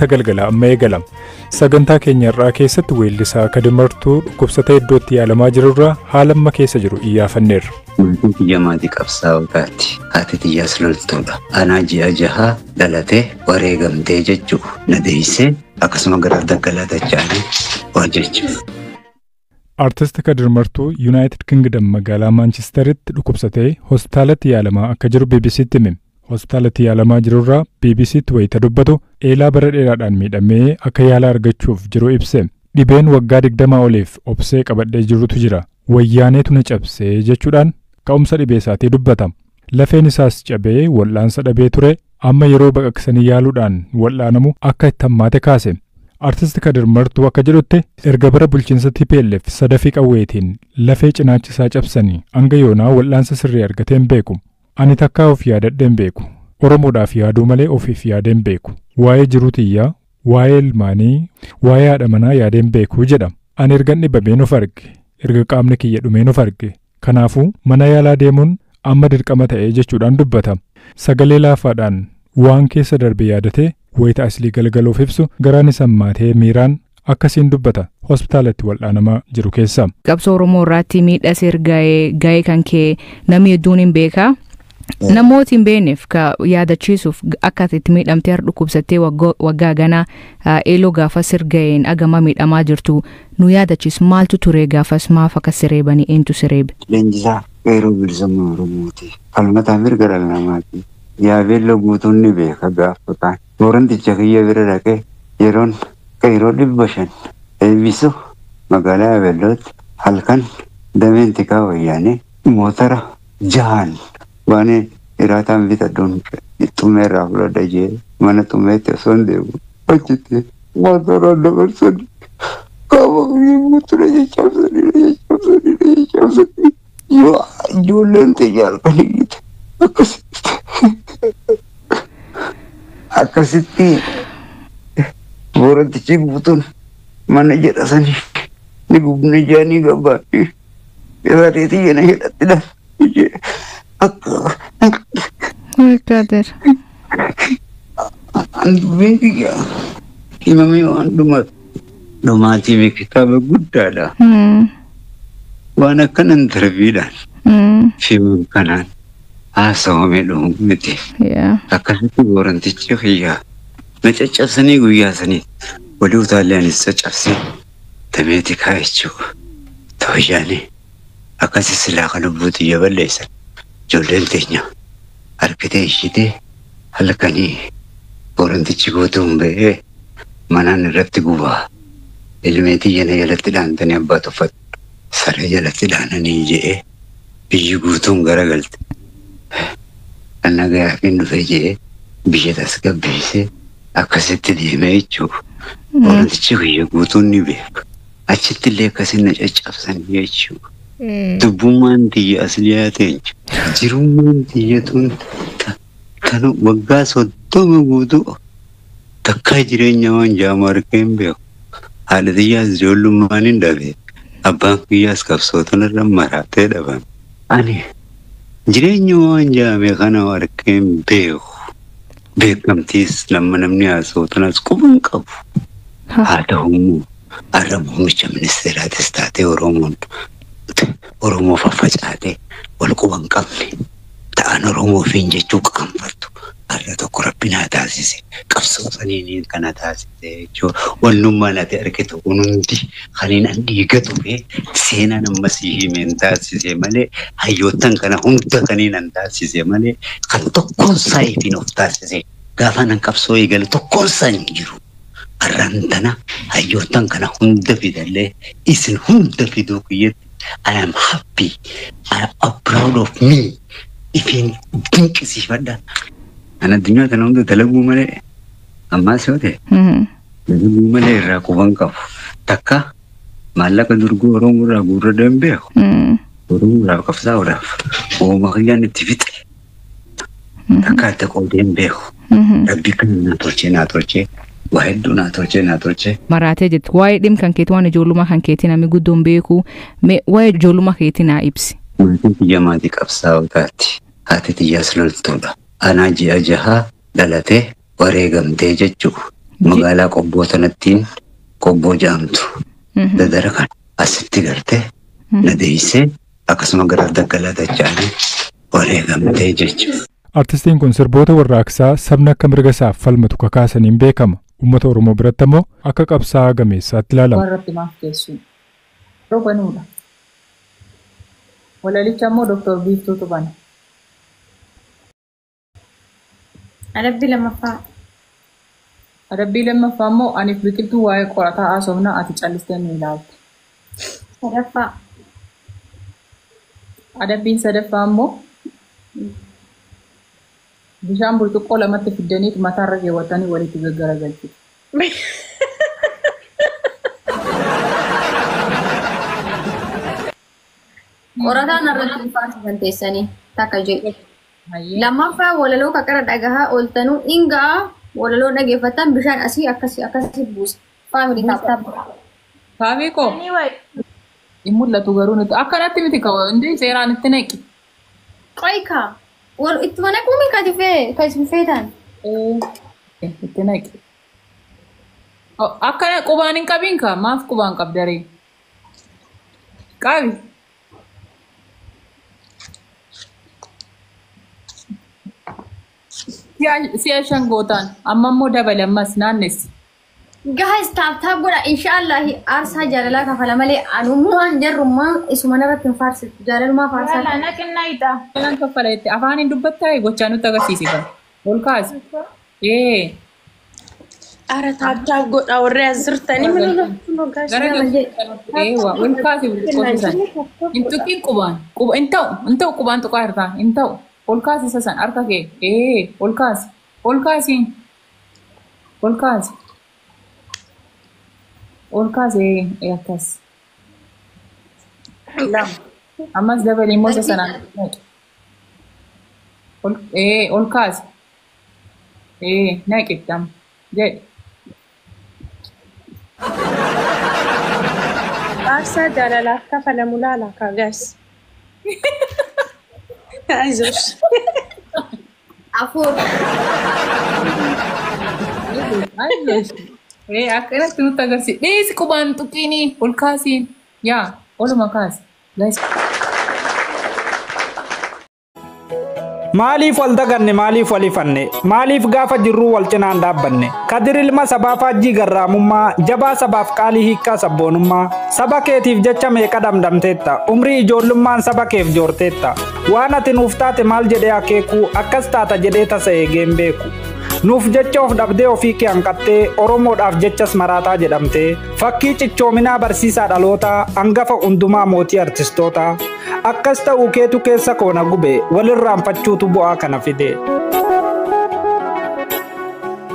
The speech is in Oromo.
Galgala amma eegalama. Sagantaa keenya irraa keessatti weellisaa Kadir Martuu dhukkubsatee iddootti yaalamaa jirurraa haala amma keessa jiru iyyaafanneerra. Maatiin kiyya maatii qabsaa'otaati. Haati tiyyaas loltuudha. Anaa ji'a 6 dhalatee wareegamtee jechuu na deessee akkasuma gara daggalaa dacha'anii waa jechuudha. Artist Kadir Martuu Yuunaayitid Kingdom magaalaa Maanchesteritti dhukkubsatee hospitaalatti yaalamaa akka jiru BBCtti hime. Hospitaalatti yaalamaa jirurraa BBCtti wayita dubbatu eelaa bara dheeraadhaan miidhamee akka yaala argachuuf jiru ibse. Dhibeen waggaa 20 oliif obsee qabadhee jirutu jira. Wayyaaneetu na cabsee jechuudhaan ka'umsa dhibee isaatii dubbata. Lafeen isaas cabee wal'aansa dhabee ture amma yeroo baqaqsanii yaaluudhaan wal'aanamu akka itti hammaate kaase. Artist Kadir Martuu akka jedhutti erga bara bulchiinsa TPLF sadafii qawweetiin lafee cinaacha isaa cabsanii hanga yoonaa wal'aansa sirrii argatee hin beeku. Ani takkaa of yaadadhee hin beeku. Oromoodhaaf yaaduu malee ofiif yaadee hin beeku. Waa'ee jiruu tiyyaa, waa'ee ilmaanii, waa'ee haadha manaa yaadee hin beeku jedha. Ani ergan dhibameen of arge. Erga qaamni kiyya dhumeen of arge. Kanaafuu mana yaalaa deemuun amma dirqama ta'ee jechuudhaan dubbata. Sagalee laafaadhaan waan keessa darbe yaadatee wayita aslii galgaluuf ibsu garaan isa hammaatee miiraan akkasiin dubbata hospitaalatti wal'aanamaa jiru keessa. Qabsoo Oromoo irratti miidhaa seer ga'ee kan kee namni hedduun hin beeka. Namooti hin beekneef ka yaadachiisuuf akka ati itti miidhamtee har dhukkubsattee waggaa ganaa eeloo gaafa sirga'een agama miidhamaa jirtu nu yaadachiisu maaltu ture gaafas maaf akka sireebanii eentu sireebe? Leenjisaa qeerroo bilisummaa Oromooti. Falmataa mirga dhala namaati. Yaabeelloo guutuun ni beeka gaafataan. Booranticha kiyya bira dhaqee yeroon qeerroo 500 eebbisu magaalaa Yaabeellootti halkan dameen tikaa wayyaanee motora 6 waan iraataan bitadhuun xummeerraa fudhadha jee mana xummeetti osoo hin deemu achitti motoraan dabarsanii qaama kiyya guutuu na caccabsanii na caccabsanii na caccabsanii yoo ijoolleen ta'e halkan iyyite akkasitti boorantichi guutuun mana jedha sanii ni gubne jaanii gabaanii iraateetii jena hidhatti dha. Kadir. Dubbiin kiyya himamee waan dhumaatiif kitaaba guddaadha. Waan akkana intarviidhaan fiimuun kanaan haasawamee dhumu miti. Akkasitti boorantichi kiyya na caccabsanii guyyaa sanii walii utaallee anis caccabsee dameeti kaa'echuu tooyyaanii akkasi silaa kan lubbuu xiyya balleessan. Ijoolleen teenya harkitee ishitee halkanii boorantichi guutuun ba'ee manaan irratti gubaa ilmee xiyya na jalatti dhaantanii abbaa tuffatu saree jalatti dhaananii je'ee biyyi guutuun garagalte. Kan nagayaaf hin dhufe je'ee biyya tasgabbeessee akkasitti deemee jechuudha. Boorantichi kiyya guutuun ni beeka. Achitti illee akkasiin na caccabsan jechuudha. Dubbummaan tiyya asliyaa teenya. Jirummaan tiyya tun tan waggaa 30 guutuu takkaa jireenya waan jaamu argee hin beeku. Haadha tiyyaas ijoollummaan hin dhabe. Abbaan kiyyaas qabsoo tanarra maraatee dhabame. Ani jireenya waan jaame kana argee hin beeku. Beekamtiis nama namni haasa'u tanas quba hin qabu. Haa ta'u immoo har'a muummicha ministeeraatis taatee Oromoon Oromoo faffacaatee wal quba hin qabne ta'an Oromoofiin jechuu qaanfattu har'a tokko rabbi naa taasise qabsoo saniin kana taasise jechuudha. Wannummaan ati argitu kun hundi kaniin an dhiiga ture seenaan amma si himeen taasise malee hayyoottan kana hunda kaniin an taasise malee kan tokkoon saayitiin of taasise gaafa nan qabsoo eegale tokkoon isaa hin jiru. Har'aan tana hayyoottan kana hunda fidallee isin hunda fiduu kiyyatti I am happy. I am proud of me. Ifin dinqisiifadha. Ani addunyaa tana hunda dalaguu malee ammaas yoo ta'e dalaguu malee irraa quban qabu. Takka maallaqa durgoo Oromoo irraa guurradhee hin beeku. Oromoo irraa qabsaa'uudhaaf uumama kiyyaan itti fixe. Takka itti qoodee hin beeku. Rabbi kana naa tolchee naa tolchee waa hedduu naa tolchee naa tolchee. Maraatee jirti. Waa'ee dhimma kan keetii waan ijoollummaa kan keetii namni guddoon beeku. Waa'ee ijoollummaa keetii naa ibsi. Maatiin kiyya maatii qabsaa'otaati. Haati tiyyaas loltuudha. Anaa ji'a 6 dhalatee wareegamtee jechuudha. Magaalaa Qobboo sanattiin Qobboo jedhamtu. Dadara kana asitti gartee na deessee akkasuma gara daggalaa dacha'anii wareegamtee jechuudha. Artistiin kun sirboota warraaqsaa sabni akka mirga isaaf falmatu kakaasaniin beekama. Uummata Oromoo biratti ammoo akka qabsaa'aa gameessaatti ilaalama. Warratti maaf keessu. Yeroo banuudha. Walalicha immoo Dooktor Biiftuutu bana. Adabbii lammaffaa. Adabbii lammaffaa immoo aniif biqiltuu waa'ee qorataa haasofnaa ati callistee nu ilaalta. Sadaffaa. Adabbiin sadaffaa immoo bishaan burcuqqoo lamatti fiddaniitu mataarra keewwatanii walitti gaggaragalchitu. Qorataan irratti ulfaatu teessanii takka jedhu. Lammaffaa walaloo qaqara dhagahaa ooltanuu dhingaa walaloo dhageeffatan bishaan asii akkasii akkasii buusa. Faamilii taaptaap. Faamii koo hin mul'atu garuu nuti akkanatti miti kawa hundi seeraan itti naqi. Qoyka ittuma naquu mi kati fee kan isin feetan. Itti naqi. Akkana qubaan hin qabiin kaa maaf qubaan qabdaree? Qabi. Si'a shan gootaan amma immoo dabale ammas naannessi. Guys, tap tap godha inshallah aarsaa jaalalaa kafala malee anummaan jarrummaa isuma narratti hin faarsitu jaalalumaa faarsaa. Jaalalaan kafala jettee afaan hin dubbattaa gochaa nutti agarsiisita. Ol kaasi. Ee. Ara tap tap godha warri as jirtanii mana Gara eewa ol kaasi qotisan. Hin tuqiin qubaan. Quba hin ta'u hin ta'u qubaan tuqaa hirtaa hin ta'u. Ol kaasi isa san harka kee. Ee ol kaasi. Ol kaasi. Ol kaasi. Ol kaasi akkas. Lama. Ammas dabalee immoo isa sanaan naqi. Ol kaasi. Ee naqi amma jedhi. Aarsaa jaalalaaf kafalamu laala kaa gaas. Ayzosh. Afur. Ayzosh. Akkanatti nutti agarsiisa. Dhiisi qubaan tuqiinii ol kaasiin. Yaa oluma kaasi. Maaliif wal daganne maaliif wal ifanne maaliif gaafa jirruu wal cinaan dhaabbanne Kadir ilma sabaa faajjii garraamummaa jabaa sabaaf qaalii hiikkaa sabboonummaa saba keetiif jecha meeqa dhamdhamteetta umrii ijoollummaan saba keef joorteetta waan ati nuuf taate maal jedhee akeeku akkas taata jedhee tasa eegeen beeku nuuf jecha of dhabdee ofii kee hanqattee Oromoodhaaf jechas maraataa jedhamtee fakkii cichoominaa barsiisaa dhalootaa hangafa hundumaa mootii artistootaa akkas ta'uu keetu keessa koona gube walirraanfachuutu bu'aa kana fide.